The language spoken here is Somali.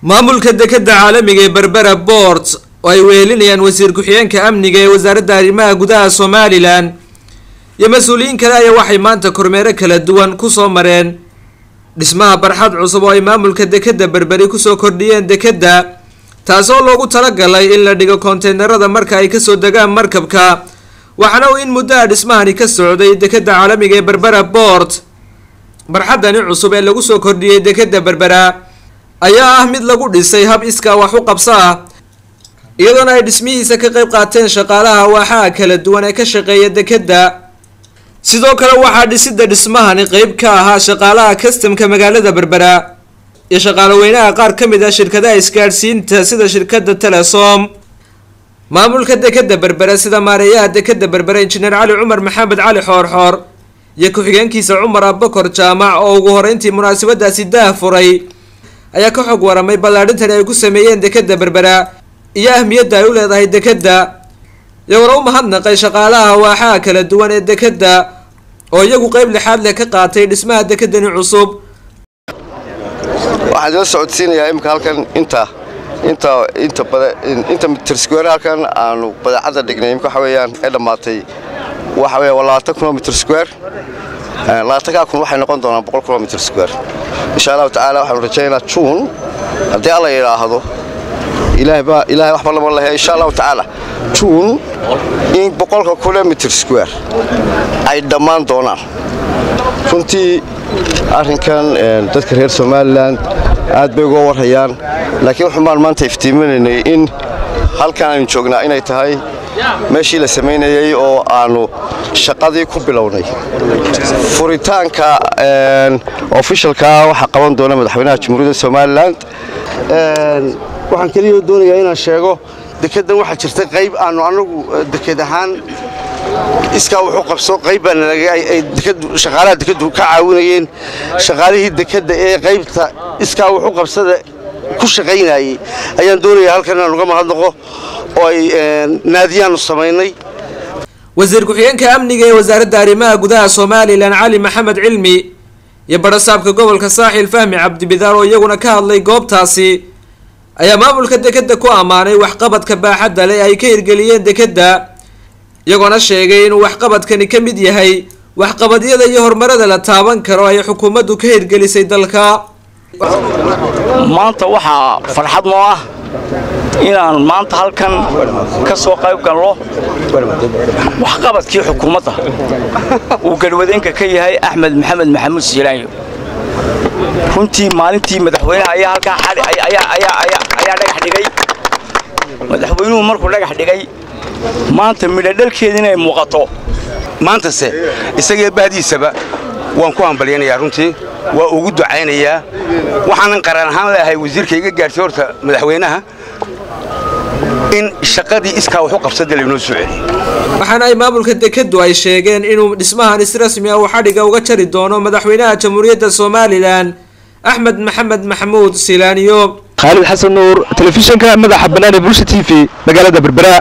Maamulka dekeda caalamiga ee Berbera Port oo ay wehelinayaan wasiir ku-xigeenka amniga ee wasaaradda arrimaha gudaha Somaliland iyo mas-uuliyiin kale ayaa waxay maanta kormeero kala duwan kusoo mareen dhismaha barxad cusub oo ay maamulka dekeda Berberi kusoo kordhiyeen dekeda, taasoo loogu talagalay in la dhigo konteynerada marka ay kasoo degaan markabka. Waxaana uu in muddaha dhismahani ka socday dekeda caalamiga ee Berbera Port. Barxaddani cusub ee lagu soo kordhiyey dekeda Berbera ayaa ah mid lagu dhisay hab iskaa wax u qabso ah, iyadoona ay dhismihiisa ka qayb qaateen shaqaalaha waaxaha kala duwan ee ka shaqeeya dekeda. Sidoo kale waxaa dhisidda dhismahani qeyb ka ahaa shaqaalaha kastamka magaalada Berbera iyo shaqaale weynaha qaar ka mid ah shirkadaha isgaadhsiinta sida shirkadda Telesom. Maamulka dekeda Berbera sida maareeyaha dekeda Berbera Injineer Cali Cumar Maxamed Cali Xoorxoor iyo ku-xigeenkiisa Cumar Abakor Jaamac oo ugu horeyntii munaasabadaasi daah furay ayaa ka xog waramay ballaadhintani ay ku sameeyeen dekeda Berbera iyo ahmiyadda ay u leedahay dekeda, iyagoona u mahadnaqay shaqaalaha waaxaha kala duwan ee dekeda oo iyagu qeyb lixaad leh ka qaatay dhismaha dekedani cusub. Waxaan idila socodsiinayaa imika halkan inta mitir square halkan aanu badeecada dhignay imika waxa weeyaan ee dhammaatay waxa weeyaan waa 20,000 oo mitir square. 20,000 waxay noqon doonaan 100,000 oo mitir square insha Allahu tacaala. Waxaanu rajaynaynaa June haddii Alla yidhaahdo, Ilaahay baa Ilaahay waxba lama lehe, insha Allahu tacaala June in 100,000 ee mitir square ay dhammaan doonaan. Runtii arrinkan dadka reer Somaliland aad bay uga warhayaan, laakiin wuxuun baan maanta iftiiminaynay in halkan aynu joognaa inay tahay meeshii la samaynayey oo aanu shaqadii ku bilownay. Furitaanka officialka waxaa qaban doona madaxweynaha Jamhuuriyadda Somaliland. Waxaan keliya doonayaa inaan sheego dekeddan waxaa jirta qayb aanu anagu deked ahaan iskaa wuxuu qabso, qayb baana shaqaalaha dekeddu ka caawinayeen. Shaqaalihii dekedda ee qaybta iskaa wuxuu qabsada ku shaqaynayey ayaan doonayaa halkan inaan uga mahadnaqo oo ay naadiyaanu samaynay. Wasiir ku-xigeenka amniga ee wasaaradda arrimaha gudaha Somaliland Cali Maxamed Cilmi iyo barasaabka gobolka Saaxil Fahmi Cabdibidaar oo iyaguna ka hadlay goobtaasi ayaa maamulka dekeda ku ammaanay waxqabadka baaxadda leh ay ka hirgeliyeen dekeda, iyagoona sheegay inuu waxqabadkani ka mid yahay waxqabadyada iyo horumarada la taaban karo ay xukuumaddu ka hirgelisay dalka. Maanta waxaa farxad noo ah inaan maanta halkan ka soo qayb galno waxqabadkii xukuumadda uu garwadeenka ka yahay Axmed Maxamed Maxamuud Siilaanyo. Runtii maalintii madaxweynaha ayaa halkaa ayaa dhagax dhigay. Madaxweynuhu markuu dhagax dhigay, maanta midho dhalkeeda inay muuqato. Maantase isagee bahdiisaba waan ku hambalyaynayaa, runtii waa ugu ducaynayaa. Waxaanan qaran ahaan leeyahay wasiirka iga gaadhsay horta madaxweynaha in shaqadii iskaa wax u qabsada laynoo soo celiyey. Waxaana ay maamulka dekeddu ay sheegeen inuu dhismahan si rasmi ah uu xadhigga uga jari doono madaxweynaha Jamhuuriyadda Somaliland Axmed Maxamed Maxamuud Silaaniyo. Khaalid Xasan Nuur, telefishinka madaxa bannaan ee Bulsha TV, magaalada Berbera.